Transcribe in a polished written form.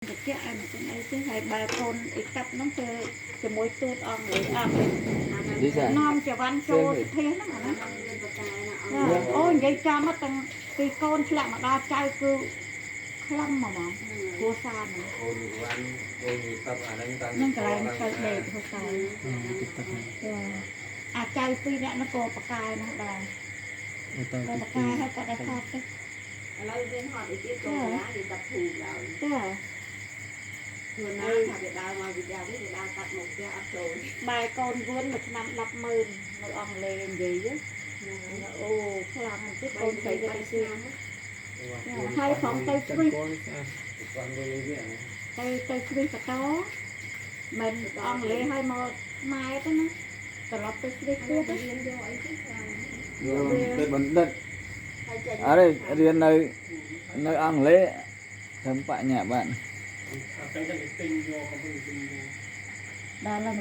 តិចអីមិនអីទេហើយបើកូនអ៊ីកាប់ហ្នឹងគឺជាមួយទូតអង់គ្លេសអត់ យីសា នាំចវ៉ាន់ចូលប្រទេសហ្នឹងអាណាអូនិយាយចាំមកទាំងពីកូនឆ្លាក់មកដល់ចៅគឺខ្លឹមហ្មងគ្រួសារហ្នឹង កូនវ៉ាន់កូនតាប់អាហ្នឹងតាំង នឹងកន្លែងទៅដេកហូតែ ទឹកទឹក ចាអាចៅពីរអ្នកហ្នឹងក៏បកែហ្នឹងដែរ ទៅ ក៏បកែហើយក៏ได้ខត់ទេ ឥឡូវមានហត់អីទៀតចូលណាគេតាប់ធូរឡើយ ចា ខ្លួនណាថាវាដើរមកវិទ្យាវិញវាដើរកាត់មុខផ្ទះអត់ចូល បែកូនវឿនមួយឆ្នាំ100000នៅអង់គ្លេសនិយាយអូខ្លាំងបន្តិចកូនស្រីទៅស្វីហើយផងទៅស្វី បានលុយវាអា ទៅទៅស្វីសកោមិនអង់គ្លេសហើយមកខ្មែរទៅណាត្រឡប់ទៅស្វីសទៀតទៅ រៀនយកអីទៅខ្លាំង យកទៅបណ្ឌិត ហើយចេញ អរេរៀននៅនៅអង់គ្លេសធ្វើបញ្ញាបត្រ តែតែទិញយកកំពុងទិញយក ដល់ហើយ